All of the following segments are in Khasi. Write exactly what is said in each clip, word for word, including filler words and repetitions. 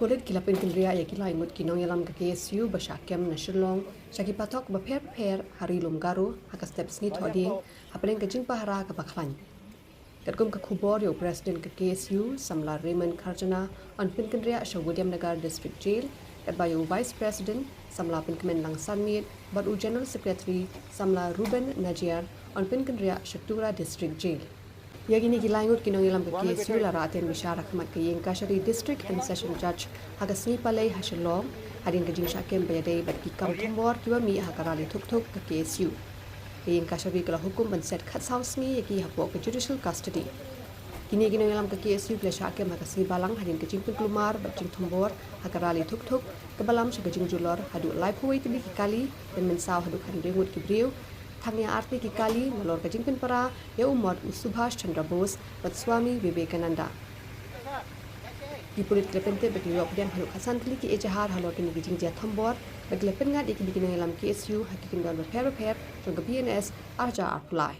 Pulit ki la pynkynriah ïa ki lai ngut ki nongïalam ka K S U ba shah kem na Shillong sha ki pathok bapher bapher ha Ri Lum Garo ha ka step sngi Thohdieng hapdeng ka jingpahara kaba khlaiñ. Katkum ka khubor ïa u President ka K S U, Samla Raymond Kharjana, yn pynkynriah sha Williamnagar District Jail, katba ïa u Vice President, Samla Pynkmenlang Sanmiet, bad u General Secretary, Samla Reuben Najiar, yn pynkynriah sha Tura District Jail. Ïa kine ki lai ngut ki nongïalam ka K S U la rah ten bishar ha khmat ka ïing kashari District and Session Judge ha ka sngi Palei ha Shillong, hadien ka jingshah kem ba ïadei bad ki kam thombor kiba mih ha ka rally thuk thuk ka K S U. Ka ïing kashari ka la hukum ban set khatsaw sngi ïa ki hapoh ka judicial custody. Kine ki nongïalam ka K S U ki la shah kem ha ka sngi Balang hadien ka jingpynkulmar bad jingthombor ha ka rally thuk thuk kaba lam sha ka jingjulor haduh laiphew wei tylli ki kali, pynmynsaw haduh khathynriew ngut ki briew, thang ïa artylli ki kali nalor ka jingpynpara ïa u mot u Subhash Chandra Bose bad Swami Vivekananda. Ki pulit ki la pyntip ba ki la ïoh pdiang haduh khatsan tylli ki ejahar halor kine ki jingjia thombor bad ki la pynngat ïa kine ki nongïalam K S U ha ki kyndon bapher bapher jong ka B N S arhajar arphew lai.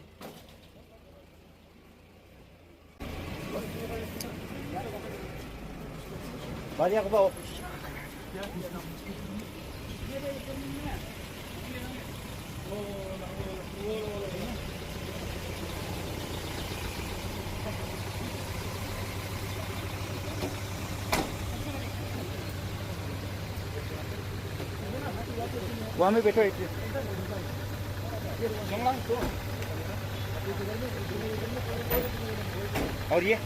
वहाँ में बैठो एक। और ये